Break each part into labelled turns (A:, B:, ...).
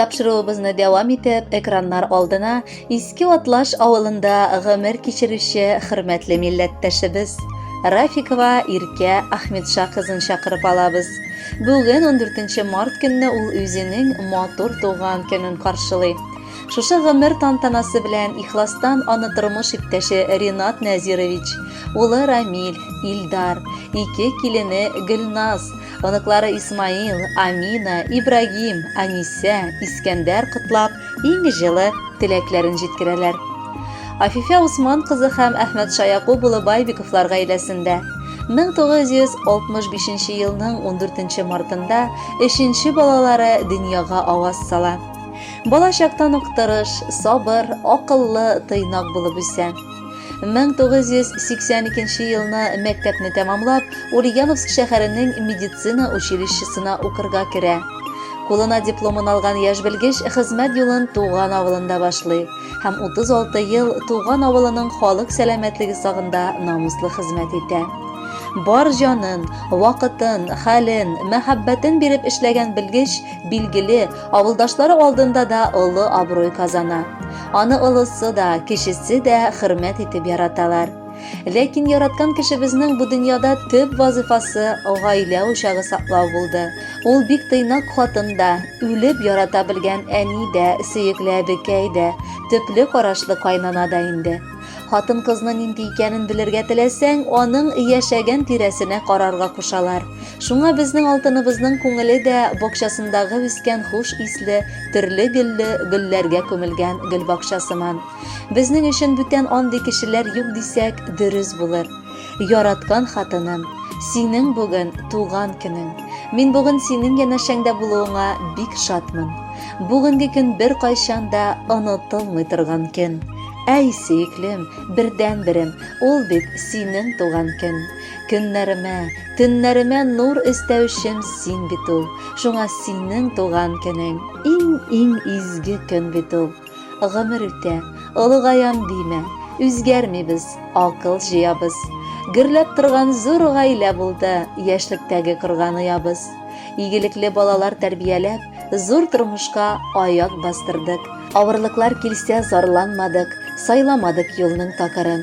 A: Тапшыруыбызны дәвам итеп, экраннар алдына Иске Атлаш авылында гомер кичерүче хөрмәтле милләттәшебез Рафикова Иркә Ахметша кызын чакырып алабыз. Бүген 14 март көнне ул үзенең матур туган көнен каршылый. Шушы гомер тантанасы белән ихластан аны тормыш иптәше Ринат Нәзирович, улы Рамиль, Илдар, ике килене Гөлназ, оныклары Исмаил, Амина, Ибрагим, Анисә, Искәндәр котлап, иң җылы теләкләрен җиткерәләр. Афифә Усман кызы һәм Әхмәтша Якуб улы Байбиковлар гаиләсендә 1965 елның 14 мартында өченче балалары дөньяга аваз сала. Бала чактан ук тырыш, сабыр, акыллы, тыйнак булып үсә. 1982 елны мәктәпне тәмамлап, Ульяновск шәһәренең медицина училищесына укырга керә. Кулына дипломын алган яшь белгеч хезмәт юлын туган авылында башлый һәм 36 ел туган авылының халык сәламәтлеге сагында намуслы хезмәт итә. Бар җанын, вакытын, хәлен, мәхәббәтен биреп эшләгән белгеч, билгеле, авылдашлары алдында да олы абруй казана. Аны олысы да, кечесе дә хөрмәт итеп яраталар. Ләкин яраткан кешебезнең бу дөньяда төп вазыйфасы гаилә учагы саклау булды. Ул бик тыйнак хатын да, үлеп ярата белгән әни дә, сөекле әбекәй дә, төпле карашлы кайнана да инде. Хатын-кызны нинди икәнен белергә теләсәң, аның яшәгән тирәсенә карарга кушалар. Шуңа безнең алтыныбызның күңеле дә бакчасындагы үскән хуш исле, төрле гөлле гөлләргә күмелгән гөлбакчасыман. Безнең өчен бүтән андый кешеләр юк дисәк, дөрес булыр. Яраткан хатыным, синең бүген туган көнең. Мин бүген синең янәшәңдә булуыңа бик шатмын. Бүгенге көн беркайчан да онытылмый торган көн. Әй, сөеклем, бердәнберем, ул бит синең туган көн. Көннәремә, төннәремә нур өстәүчем син бит ул. Шуңа синең туган көнең, иң-иң изге көн бит ул. Гомер үтә, олыгаям димә, үзгәрмибез, акыл җыябыз. Гөрләп торган зур гаилә булды яшьлектәге корган оябыз. Игелекле балалар тәрбияләп, зур тормышка аяк бастырдык. Авырлыклар килсә, зарланмадык, сайламадык юлның такырын.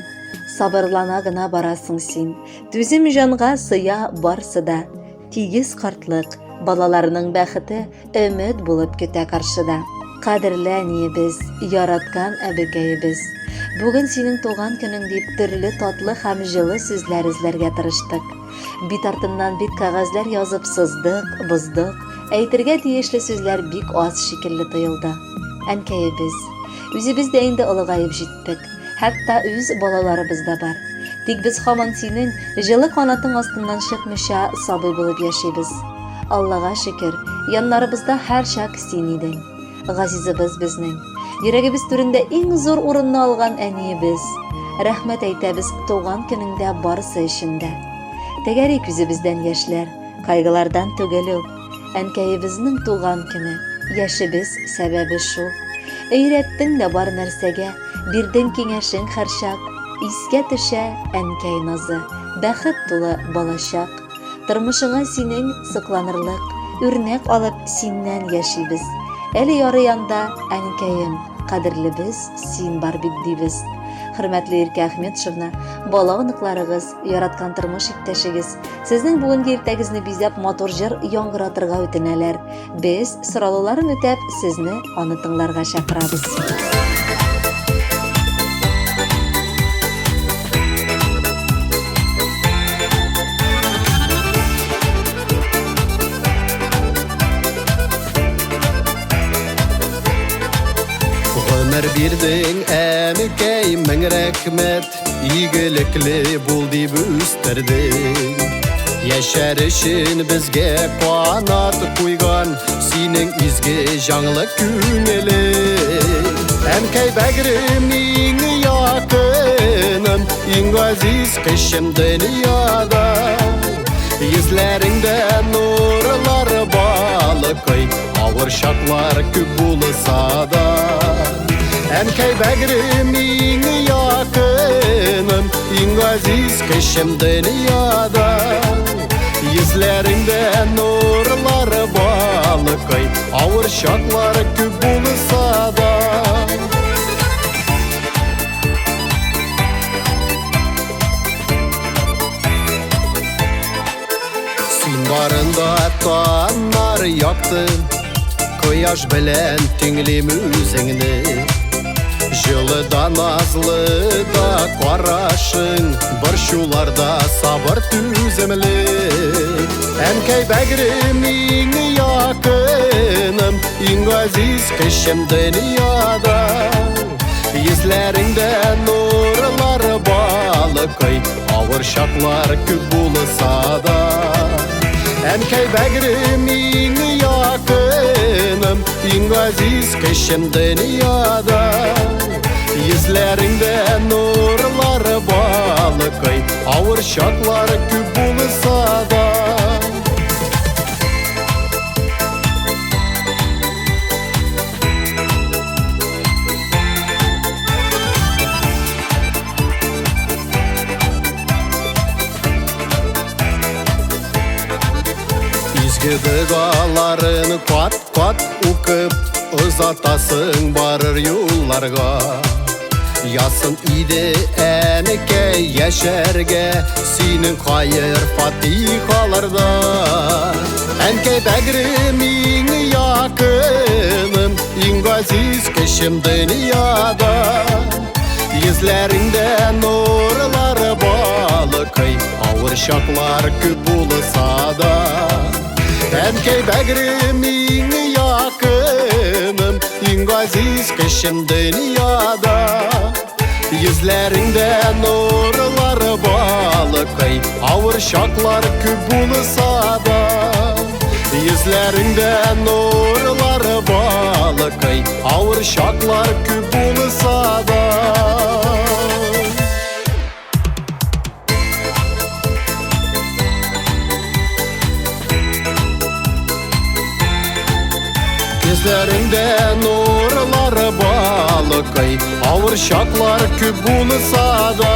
A: Сабырлана гына барасың син. Түзем җанга сыя барсы да. Тигез картлык, балаларның бәхете өмет булып көтә каршыда. Кадерле әниебез, яраткан әбекәебез! Бүген синең туган көнең дип төрле татлы һәм җылы сүзләр эзләргә тырыштык. Бит артыннан бит кәгазьләр язып сыздык, боздык, әйтергә тиешле сүзләр бик аз шикелле тоелды. Әнкәебез, үзебез дә инде олыгаеп җиттек. Хәтта үз балаларыбыз да бар. Тик без һаман синең җылы канатың астыннан чыкмыйча сабый булып яшибез. Аллага шөкер, яннарыбызда һәрчак син идең. Газизыбыз безнең. Йөрәгебез түрендә иң зур урынны алган әниебез. Рәхмәт әйтәбез туган көнеңдә барысы өчен дә. Тәгәри күзебездән яшьләр, кайгылардан түгел ул. Әнкәебезнең туган көне, яшебез сәбәбе шул. Өйрәттең дә бар нәрсәгә, бирдең киңәшең һәрчак. Искә төшә әнкәй назы, бәхет тулы балачак. Тормышыңа синең сокланырлык, үрнәк алып синнән яшибез. Әле ярый анда, әнкәем, кадерлебез, син бар бит дибез. Хөрмәтле Иркә Ахметшевна, бала оныкларыгыз, яраткан тормыш иптәшегез, сезнең бүгенге иртәгезне бизәп матур җыр яңгыратырга үтенәләр. Без, соралуларын үтәп, сезне аны тыңларга чакырабыз.
B: Гомер бирдең, әнкәй, мең рәхмәт. Игелекле бул дип үстердең. Яшәр өчен безгә канат куйган синең изге җанлы күңелең. Әнкәй бәгърем иң якыным, иң газиз кешем дөньяда. Йөзләреңдә нурлар балкый, авыр чаклар күп булса да. Әнкәй бәгърем иң якыным, иң газиз кешем дөньяда. Йөзләреңдә нурлар балкый, балыкый, авыр чаклар күп булса да. Син барында таннар якты, Кояш белән тиңлим үзеңне. Җылы да назлы да карашың, Борчуларда сабыр түземле. Әнкәй бәгърем иң якыным, Иң газиз кешем дөньяда. Йөзләреңдә нурлар балыкый, Авыр чаклар күп булса да. Әнкәй бәгърем иң якыным, Иң газиз кешем дөньяда. Йөзләреңдә нурлар балыкый, Авыр чаклар күп булса да. Изге догаларын кат-кат укып, Озатасың барыр юлларга. Язсын иде әнекәй яшәргә Синең хаер фатихаларда. Әнкәй бәгърем иң якыным, Иң газиз кешем дөньяда. Йөзләреңдә нурлар балыкый, Авыр чаклар күп булса да. Әнкәй бәгърем иң якыным, Иң газиз кешем дөньяда. Йөзләреңдә нурлар балыкый, Авыр чаклар күп булса да. Йөзләреңдә нурлар балыкый, Авыр чаклар күп булса да. Йөзләреңдә нурлар балыкый, Авыр чаклар күп булса да.